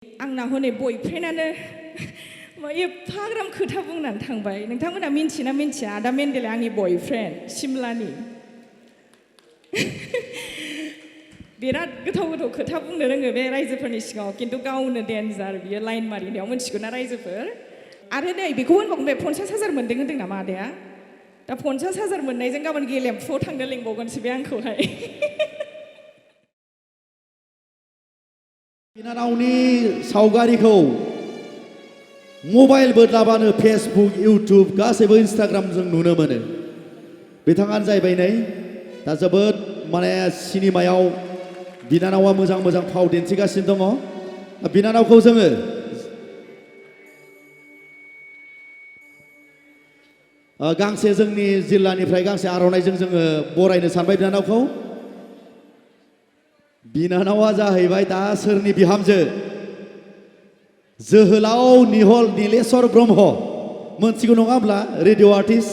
आंना हनै बयफ्रेन्डआनो एफाग्राम खोथा बुंनानै थांबाय नोंथांमोना मिन्थियोना मिन्थिया आदा मेन्डेला आंनि बयफ्रेन्ड सिमलानि बिराद गोथाव गोथाव खोथा बुंनो रोङो बे रायजोफोरनि सिगाङाव किन्तु गावनो डेन्जार बियो लाइन मारिनायाव मिन्थिगौना रायजोफोर आरो नै बेखौ होनबावबाय 50,000 मोन्दों होन्दों नामा आदाया दा 50,000 मोननायजों गाबोन गेलेमफुआव थांनो लिंबावगोनसो बे आंखौहाय बिनानावनि सावगारिखौ मबाइल बोदलाबानो फेसबुक इउटुब गासैबो इन्स्टाग्राम जों नुनो मोनो बिथाङानो जाहैबाय नै दा जोबोद माने सिनेमायाव बिनानावा मोजां मोजां फाव दिन्थिगासिनो दङ बिनानावखौ जोङो गांसे जोंनि जिल्लानिफ्राय गांसे आर'नाइजों जोङो बरायनो सानबाय बिनानावखौ बिनानावा जाहैबाय दा सोरनि बिहामजो जोहोलाव निहल नीलेश्वर ब्रह्म मोनथिगौ नङा होमब्ला रेडिअ आर्टिस्ट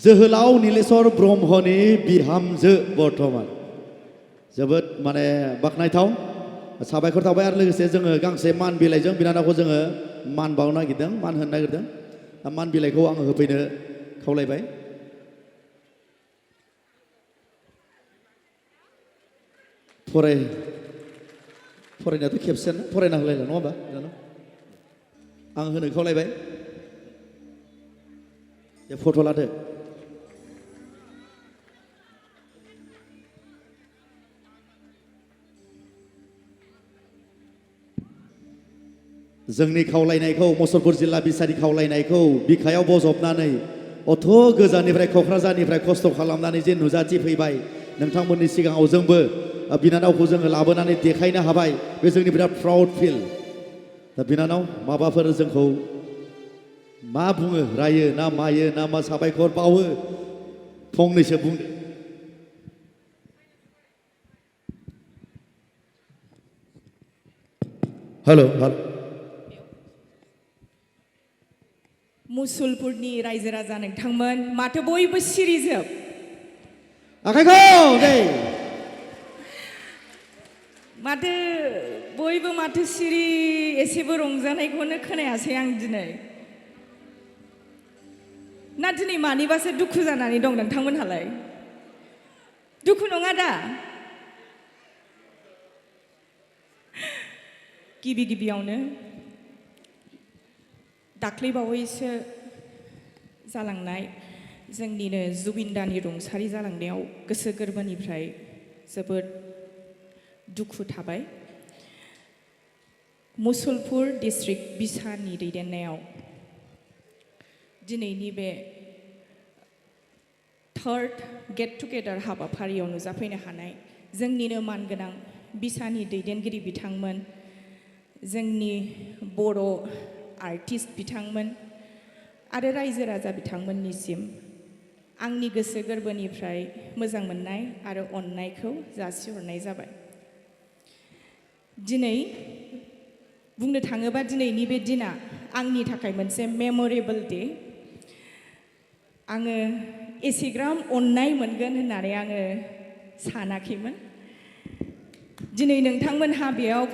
जोहोलाव नीलेश्वर ब्रह्मनि बिहामजो बर्थमान जोबोद माने बाख्नायथाव साबायखर थाबाय आरो लोगोसे जोङो गांसे मान बिलाइजों बिनानावखौ जोङो मान बावनो नागिरदों मान होनो नागिरदों मान बिलाइखौ आङो होफैनो खावलायबाय फरायनायाथ' खेबसेयानो फरायना होलायला नङा होमबा आं होनो खावलायबाय बे फट' लादो जोंनि खावलायनायखौ मुसलपुर जिल्ला बिसारि खावलायनायखौ बिखायाव बजबनानै अथ' गोजाननिफ्राय क'क्राझारनिफ्राय खस्थ' खालामनानै जे नुजाथि फैबाय नोंथांमोननि सिगाङाव जोंबो बिनानावखौ जोङो लाबोनानै देखायनो हाबाय बे जोंनि बिराद प्राउड फिल दा बिनानाव माबाफोर जोंखौ मा बुङो रायो ना मायो ना मा साबायखर बावो फंनैसो बुंदो हेल' मुसलपुरनि रायजो राजा नोंथांमोन माथो बयबो सिरिजोब आखाइखौ दे माथो बयबो माथो सिरि एसेबो रंजानायखौनो खोनायासै आं दिनै ना दिनै मानिबासो दुखु जानानै दं नोंथांमोनहालाय दुखु नङा दा गिबि गिबियावनो दाख्लैबावैसो जालांनाय जोंनिनो जुबिन दानि रुंसारि जालांनायाव गोसो गोरबोनिफ्राय जोबोद दुखु थाबाय मुसलपुर डिस्ट्रिक्ट बिसानि दैदेननायाव दिनैनि बे थार्ड गेट टुगेदार हाबाफारियाव नुजाफैनो हानाय जोंनिनो मानगोनां बिसानि दैदेनगिरि बिथांमोन जोंनि बर' आर्टिस्ट बिथांमोन आरो रायजो राजा बिथांमोननिसिम आंनि गोसो गोरबोनिफ्राय मोजां मोननाय आरो अननायखौ जासिहरनाय जाबाय दिनै बुंनो थाङोबा दिनैनि बे दिना आंनि थाखाय मोनसे मेम'रेबल डे आङो एसेग्राम अननाय मोनगोन होननानै आङो सानाखैमोन दिनै नोंथांमोनहा बेयाव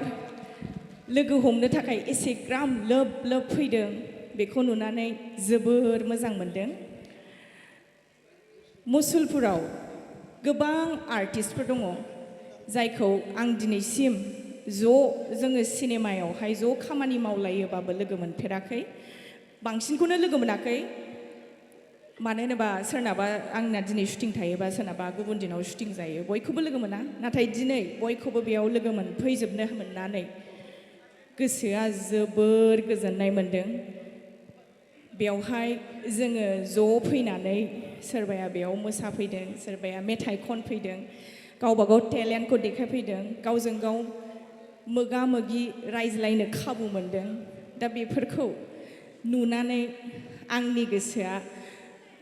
लोगो हमनो थाखाय एसेग्राम लोब लोब फैदों बेखौ नुनानै जोबोर मोजां मोनदों मुसलपुराव गोबां आर्टिस्टफोर दङ जायखौ आं दिनैसिम जोङो सिनेमायावहाय ज' खामानि मावलायोबाबो लोगो मोनफेराखै बांसिनखौनो लोगो मोनाखै मानो होनोबा सोरनाबा आंना दिनै शुटिं थायोबा सोरनाबा गुबुन दिनाव शुटिं जायो बयखौबो लोगो मोना नाथाय दिनै बयखौबो बेयाव लोगो मोनफैजोबनो मोननानै गोसोआ जोबोर गोजोननाय मोनदों बेवहाय जोङो ज' फैनानै सोरबाया बेयाव मोसाफैदों सोरबाया मेथाइ खनफैदों गावबा गाव टेलेन्टखौ देखायफैदों गावजों गाव मोगा मोगि रायज्लायनो खाबु मोनदों दा बेफोरखौ नुनानै आंनि गोसोआ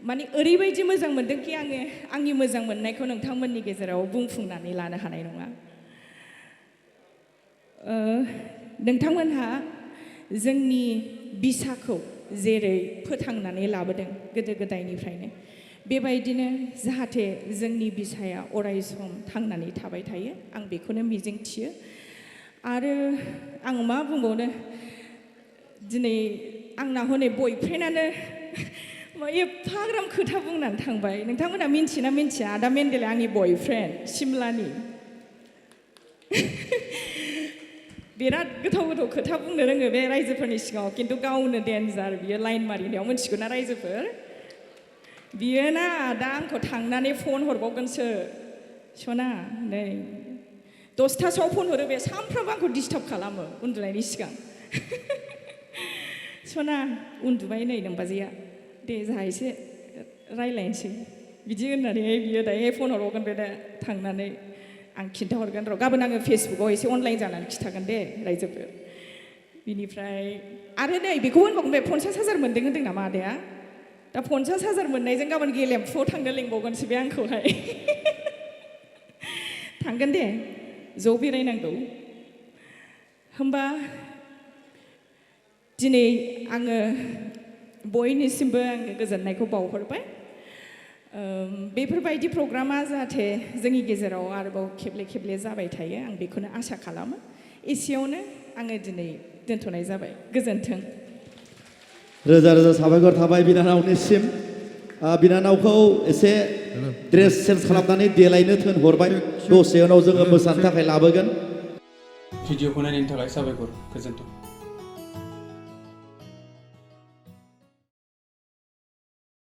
माने ओरैबायदि मोजां मोनदोंखि आङो आंनि मोजां मोननायखौ नोंथांमोननि गेजेराव बुंफुंनानै लानो हानाय नङा नोंथांमोनहा जोंनि बिसाखौ जेरै फोथांनानै लाबोदों गोदो गोदायनिफ्रायनो बेबायदिनो जाहाथे जोंनि बिसाया अराय सम थांनानै थाबाय थायो आं बेखौनो मिजिंथियो आरो आं मा बुंबावनो दिनै आंना हनै बयफ्रेन्डआनो एफाग्राम खोथा बुंनानै थांबाय नोंथांमोना मिन्थियोना मिन्थिया आदा मेन्डेला आंनि बयफ्रेन्ड सिमलानि बिराद गोथाव गोथाव खोथा बुंनो रोङो बे रायजोफोरनि सिगाङाव खिन्थु गावनो डेन्जार बियो लाइन मारिनायाव मिन्थिगौ ना रायजोफोर बियो ना दा आंखौ थांनानै फन हरबावगोनसो सना नै 10थासोआव फन हरो बे सामफ्रामबो आंखौ डिस्टार्ब खालामो उन्दुनायनि सिगां सना उन्दुबाय नै नोमबाजैया दे जोंहा एसे रायलायनोसै बिदि होननानै बियो दायो फन हरबावगोन बे दा थांनानै आं खिन्थाहरगोन र' गाबोन आङो फेसबुकआव एसे अनलाइन जानानै खिन्थागोन दे रायजोफोर बिनिफ्राय आरो नै बेखौ होनबावगोन बे 50,000 मोनदों होन्दों नामा आदाया दा 50,000 मोननायजों गाबोन गेलेमफुआव थांनो लिंबावगोनसो बे आंखौहाय थांगोन दे ज' बेरायनांगौ होमबा दिनै आङो बयनिसिमबो आङो गोजोननायखौ बावहरबाय बेफोरबायदि प्रग्रामा जाहाथे जोंनि गेजेराव आरोबाव खेबले खेबले जाबाय थायो आं बेखौनो आसा खालामो एसेयावनो आङो दिनै दोनथ'नाय जाबाय गोजोन्थों रोजा रोजा साबायखर थाबाय बिनानावनिसिम बिनानावखौ एसे ड्रेस चेन्ज खालामनानै देलायनो थोनहरबाय दसे उनाव जोङो मोसानो थाखाय लाबोगोन भिडिअखौ नायनायनि थाखाय साबायखर गोजोन्थों